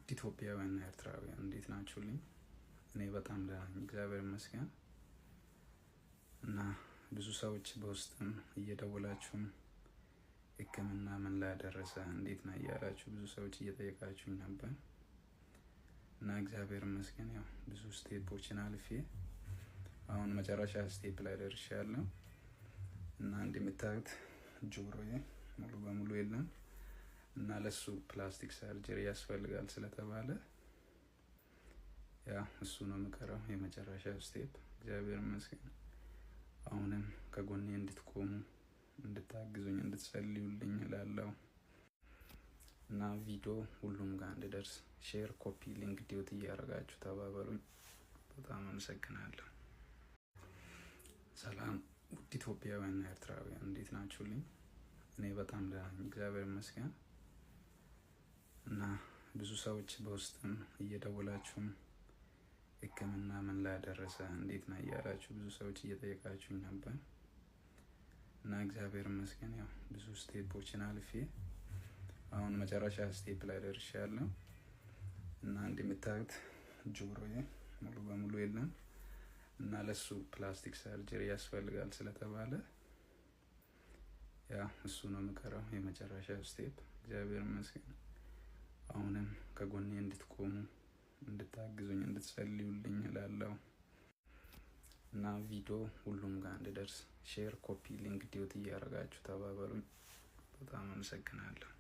ውድ ኢትዮጵያውያንና ኤርትራውያን፣ እንዴት ናችሁልኝ? እኔ በጣም ደህና ነኝ፣ እግዚአብሔር ይመስገን። እና ብዙ ሰዎች በውስጥም እየደወላችሁም ሕክምና ምን ላይ ደረሰ፣ እንዴት ነው እያላችሁ ብዙ ሰዎች እየጠየቃችሁኝ ነበር። እና እግዚአብሔር ይመስገን ያው ብዙ step ኦችን አልፌ አሁን መጨረሻ step ላይ ደርሻለሁ። እና እንደምታዩት ጆሮዬ ሙሉ በሙሉ የለም እና ለሱ plastic surgery ያስፈልጋል ስለተባለ ያ እሱ ነው የምቀረው የመጨረሻ step። እግዚአብሔር ይመስገን። አሁንም ከጎኔ እንድትቆሙ፣ እንድታግዙኝ፣ እንድትጸልዩልኝ እላለሁ እና ቪዲዮ ሁሉም ጋር እንድደርስ share፣ copy link፣ duet እያደረጋችሁ ተባበሩኝ። በጣም አመሰግናለሁ። ሰላም ውድ ኢትዮጵያውያንና ኤርትራውያን፣ እንዴት ናችሁልኝ? እኔ በጣም ደህና ነኝ፣ እግዚአብሔር ይመስገን። እና ብዙ ሰዎች በውስጥም እየደወላችሁም ሕክምና ምን ላይ ደረሰ፣ እንዴት ነው እያላችሁ ብዙ ሰዎች እየጠየቃችሁኝ ነበር። እና እግዚአብሔር ይመስገን ያው ብዙ step ኦችን አልፌ አሁን መጨረሻ step ላይ ደርሻለሁ። እና እንደምታዩት ጆሮዬ ሙሉ በሙሉ የለም እና ለሱ plastic surgery ያስፈልጋል ስለተባለ ያ እሱ ነው የምቀረው የመጨረሻ step። እግዚአብሔር ይመስገን። አሁንም ከጎኔ እንድትቆሙ፣ እንድታግዙኝ፣ እንድትጸልዩልኝ እላለሁ እና ቪዲዮ ሁሉም ጋር እንድደርስ share፣ copy link፣ duet እያደረጋችሁ ተባበሩኝ። በጣም አመሰግናለሁ።